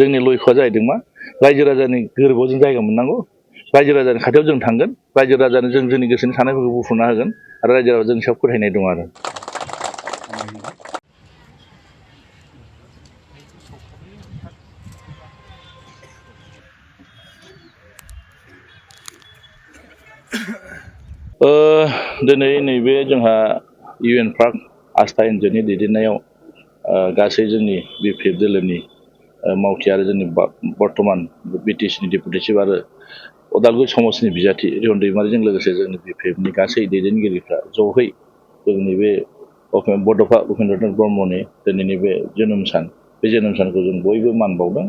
जोंनि लक्ष्यआ जाहैदों मा रायजो राजानि गोरबोआव जों जायगा मोननांगौ रायजो राजानि खाथियाव जों थांगोन रायजो राजानो जों जोंनि गोसोनि साननायफोरखौ बुफुंना होगोन आरो रायजो राजाया जोंनि सायाव फोथायनाय दं आरो दिनै नैबे जोंहा इउएन पार्क आस्था एनजिअनि दैदेननायाव गासै जोंनि बिपिएफ दोलोनि मावथि आरो जोंनि बर्तमान बिटिसिनि डेपुटि चिफ आरो उदालगुरि समाजनि बिजाथि रिहन दैमारिजों लोगोसे जोंनि बिपिएफनि गासै दैदेनगिरिफ्रा जयै जोंनि बे बड'फा उपेन्द्रनाथ ब्रह्मनि दिनैनि बे जोनोम सान बे जोनोम सानखौ जों बयबो मान बावदों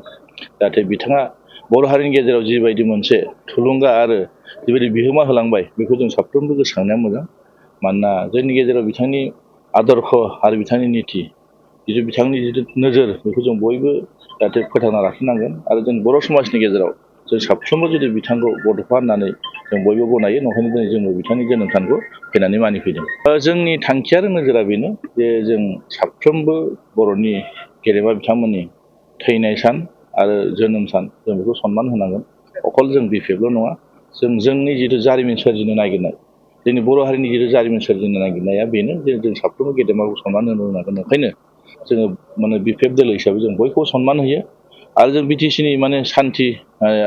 जाहाथे बिथाङा बर' हारिनि गेजेराव जिबायदि मोनसे थुलुंगा आरो जिबायदि बिहोमा होलांबाय बेखौ जों साफ्रोमबो गोसोखांनाया मोजां मानोना जोंनि गेजेराव बिथांनि आदर्श आरो बिथांनि निति जिथु बिथांनि जिथु नोजोर बेखौ जों बयबो जाहाथे फोथांना लाखिनांगोन आरो जों बर' समाजनि गेजेराव जों साफ्रोमबो जुदि बिथांखौ बड'फा होननानै जों बयबो गनायो ओंखायनो दिनै जोंबो बिथांनि जोनोम सानखौ फैनानै मानिफैदों जोंनि थांखि आरो नोजोरा बेनो जे जों साफ्रोमबो बर'नि गेदेमा बिथांमोननि थैनाय सान आरो जोनोम सान जों बेखौ सनमान होनांगोन अकल जों बिपिएफल' नङा जों जोंनि जिथु जारिमिन सोरजिनो नागिरनाय जोंनि बर' हारिनि जिथु जारिमिन सोरजिनो नागिरनाया बेनो जे जों साफ्रोमबो गेदेमाखौ सनमान होनो रोंनांगोन ओंखायनो जोङो माने बिपिएफ दोलो हिसाबै जों बयखौबो सनमान होयो आरो जों बिटिसिनि माने सान्थि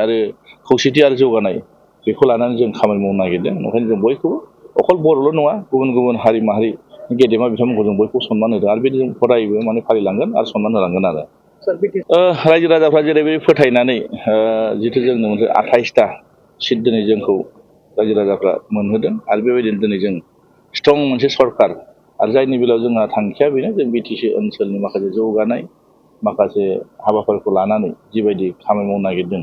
आरो खौसेथि आरो जौगानाय बेखौ लानानै जों खामानि मावनो नागिरदों ओंखायनो जों बयखौबो अकल बर'ल' नङा गुबुन गुबुन हारि माहारि गेदेमा बिथांमोनखौ जों बयखौबो सनमान होदों आरो बेजों फरायबो माने फालिलांगोन आरो सनमान होलांगोन आरो रायजो राजाफ्रा जेरैबायदि फोथायनानै जिथु जोंनो मोनसे 28टा सिट दिनै जोंखौ रायजो राजाफ्रा मोनहोदों आरो बेबायदिनो दिनै जों स्ट्रं मोनसे सरकार आरो जायनि बेलायाव जोंहा थांखिया बेनो जों बिटिसि ओनसोलनि माखासे जौगानाय माखासे हाबाफारिखौ लानानै जिबायदि खामानि मावनो नागिरदों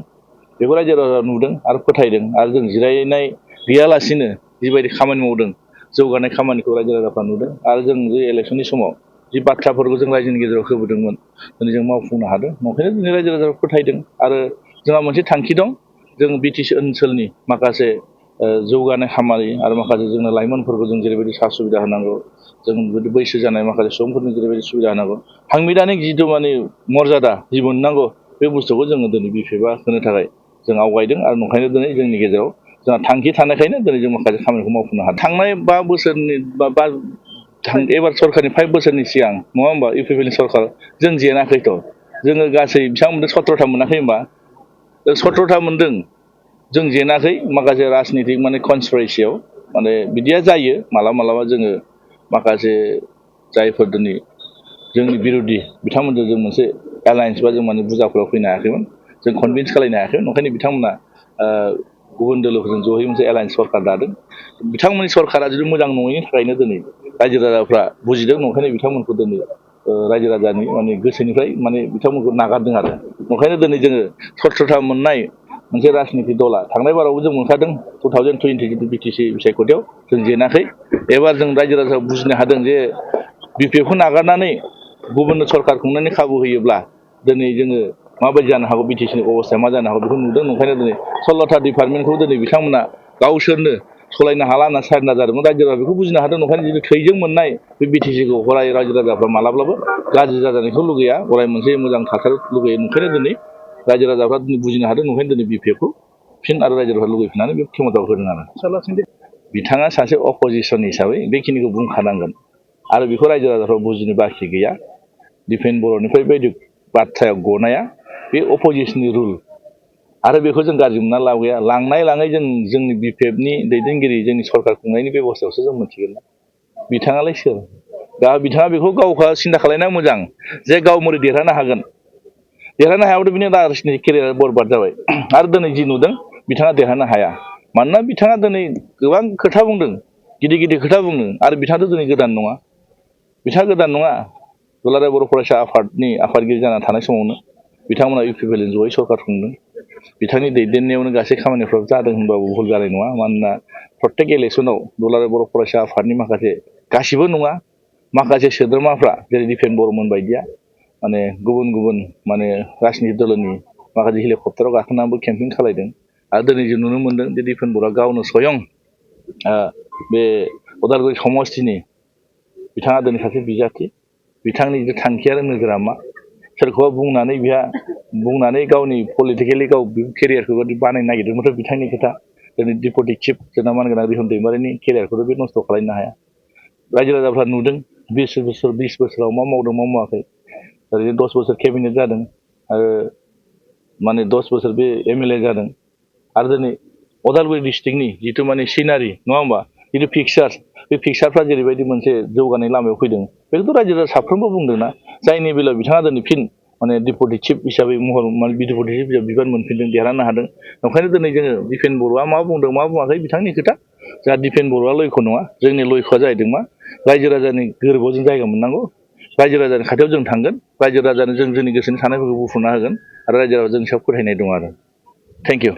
बेखौ रायजो राजा नुदों आरो फोथायदों आरो जों जिरायनाय गैयालासिनो जिबायदि खामानि मावदों जौगानाय खामानिखौ रायजो राजाफ्रा नुदों आरो जों जे इलेक्सननि समाव जि बाथ्राफोरखौ जों रायजोनि गेजेराव होबोदोंमोन दिनै जों मावफुंनो हादों ओंखायनो दिनै रायजो राजाफ्रा फोथायदों आरो जोंहा मोनसे थांखि दं जों बिटिसि ओनसोलनि माखासे जौगानाय खामानि आरो माखासे जोंनो लाइमोनफोरखौ जों जेरैबायदि सा सुबिदा होनांगौ जों बैसो जानाय माखासे सुबुंफोरनो जेरैबायदि सुबिदा होनांगौ सांबिधानिक जिथु माने मर्यादा जि मोननांगौ बे बुस्थुखौ जोङो दिनै बिपिएफआ होनो थाखाय जों आवगायदों आरो ओंखायनो दिनै जोंनि गेजेराव जोंहा थांखि थानायखायनो दिनै जों माखासे खामानिखौ मावफुंनो हादों थांनाय 5 बोसोरनि एबार सरकारनि 5 बोसोरनि सिगां नङा होमबा इउपिपिएलनि सरकार जों जेनाखैथ' जोङो गासै बेसेबां मोनदों 17टा मोनाखै होमबा 17टा मोनदों जों जेनाखै माखासे राजनितिक माने कनस्पिरेसियाव माने बिदिया जायो मालाबा जोङो माखासे जायफोर दिनै जोंनि बिर'धि बिथांमोनजों जों मोनसे एलायन्स बा जों माने बुजाफोराव फैनो हायाखैमोन जों कनभिन्स खालायनो हायाखैमोन ओंखायनो बिथांमोना गुबुन दोलोफोरजों जयै मोनसे एलायन्स सरकार दादों बिथांमोननि सरकारा जुदि मोजां नङैनि थाखायनो दिनै रायजो राजाफ्रा बुजिदों ओंखायनो बिथांमोनखौ दिनै रायजो राजानि माने गोसोनिफ्राय माने बिथांमोनखौ नागारदों आरो ओंखायनो दिनै जोङो 17टा मोननाय मोनसे राजनितिक दला थांनाय बारावबो जों मोनखादों 2020 बिटिसि बिसायख'थियाव जों जेनाखै एबार जों रायजो राजाखौ बुजिनो हादों जे बिपिएफखौ नागारनानै गुबुननो सरकार खुंनायनि खाबु होयोब्ला दिनै जोङो माबायदि जानो हागौ बिटिसिनि अबस्थाया मा जानो हागौ बेखौ नुदों ओंखायनो दिनै 16टा डिपार्टमेन्टखौ दिनै बिथांमोना गावसोरनो सलायनो हाला होनना सारेन्डार जादोंमोन रायजो राजा बेखौ बुजिनो हादों ओंखायनो जिथु थैजों मोननाय बे बिटिसिखौ अराय रायजो राजाफ्रा मालाब्लाबो गाज्रि जाजानायखौ लुगैया अराय मोनसे मोजां थासारि लुगैयो ओंखायनो दिनै रायजो राजाफ्रा दिनै बुजिनो हादों ओंखायनो दिनै बिपिएफखौ फिन आरो रायजो राजाफ्रा लुगैफिननानै बे खेमथाखौ होदों आरो बिथाङा सासे अपोजिसन हिसाबै बेखिनिखौ बुंखानांगोन आरो बेखौ रायजो राजाफ्रा बुजिनो बाखि गैया डिफेन बर'निफ्राय बायदि बाथ्राया गनाया बे अपोजिसननि रुल आरो बेखौ जों गाज्रि मोनना लाब गैया लांनाय लाङै जोंनि बिपिएफनि दैदेनगिरि जोंनि सरकार खुंनायनि बेब'स्थायावसो जों मिथिगोन बिथाङालाय सोर दा बिथाङा बेखौ गावखौ सिन्था खालामनाया मोजां जे गाव मोरै देरहानो हागोन देरहानो हायाबाथ' बिनि राजनितिक केरियार बरबाद जाबाय आरो दिनै जि नुदों बिथाङा देरहानो हाया मानोना बिथाङा दिनै गोबां खोथा बुंदों गिदिर खोथा बुंदों आरो बिथाङाथ' दिनै गोदान नङा बिथाङा गोदान नङा दुलाराय बर' फरायसा आफादनि आफादगिरि जाना थानाय समावनो बिथांमोना इउपिपिएलजों जयै सरकार खुंदों बिथांनि दैदेननायावनो गासै खामानिफ्राव जादों होनबाबो भुल जानाय नङा मानोना प्रत्येक इलेक्सनाव दुलाराय बर' फरायसा आफादनि माखासे गासिबो नङा माखासे सोद्रोमाफ्रा जेरै दिफेन बर'मोन बायदिया माने गुबुन माने राजनितिक दलनि माखासे हेलिकप्टाराव गाखोनानैबो केम्पिं खालायदों आरो दिनै जों नुनो मोनदों जे दिफेन बर'आ गावनो स्वयं बे उदालगुरि समस्तिनि बिथाङा दिनै सासे बिजाथि बिथांनि जे थांखि आरो नोजोरा मा सोरखौबा बुंनानै गावनि पलिटिकेलि गाव केरियारखौ बानायनो नागिरदोंमोन बिथांनि खोथा दिनै डिपुटि चिफ जोंना मानगोनां रिहन दैमारिनि केरियारखौथ' बे नस्थ' खालामनो हाया रायजो राजाफ्रा नुदों 20 बोसोराव मा मावदों मा मावाखै ओरैनो 10 बोसोर केबिनेट जादों आरो माने 10 बोसोर बे एमएलए जादों आरो दिनै अदालगुरि डिस्ट्रिक्टनि जिथु माने सिनारि नङा होमबा जिथु बे पिक्सारफ्रा जेरैबायदि मोनसे जौगानाय लामायाव फैदों बेखौथ' रायजो राजा साफ्रोमबो बुंदों ना जायनि बेलायाव बिथाङा दिनै फिन माने डिपुटि चिफ हिसाबै महर माने डिपुटि चिफ हिसाबै बिबान मोनफिनदों देरहानो हादों ओंखायनो दिनै जोङो दिपेन बर'आ मा बुंदों मा बुङाखै बिथांनि खोथा जोंहा दिपेन बर'आ लयख' नङा जोंनि लयख'आ जाहैदों मा रायजो राजानि गोरबोआव जों जायगा मोननांगौ रायजो राजानि खाथियाव जों थांगोन रायजो राजानो जों जोंनि गोसोनि साननायफोरखौ बुफुंना होगोन आरो रायजो राजाया जोंनि सायाव फोथायनाय दं आरो थेंक इउ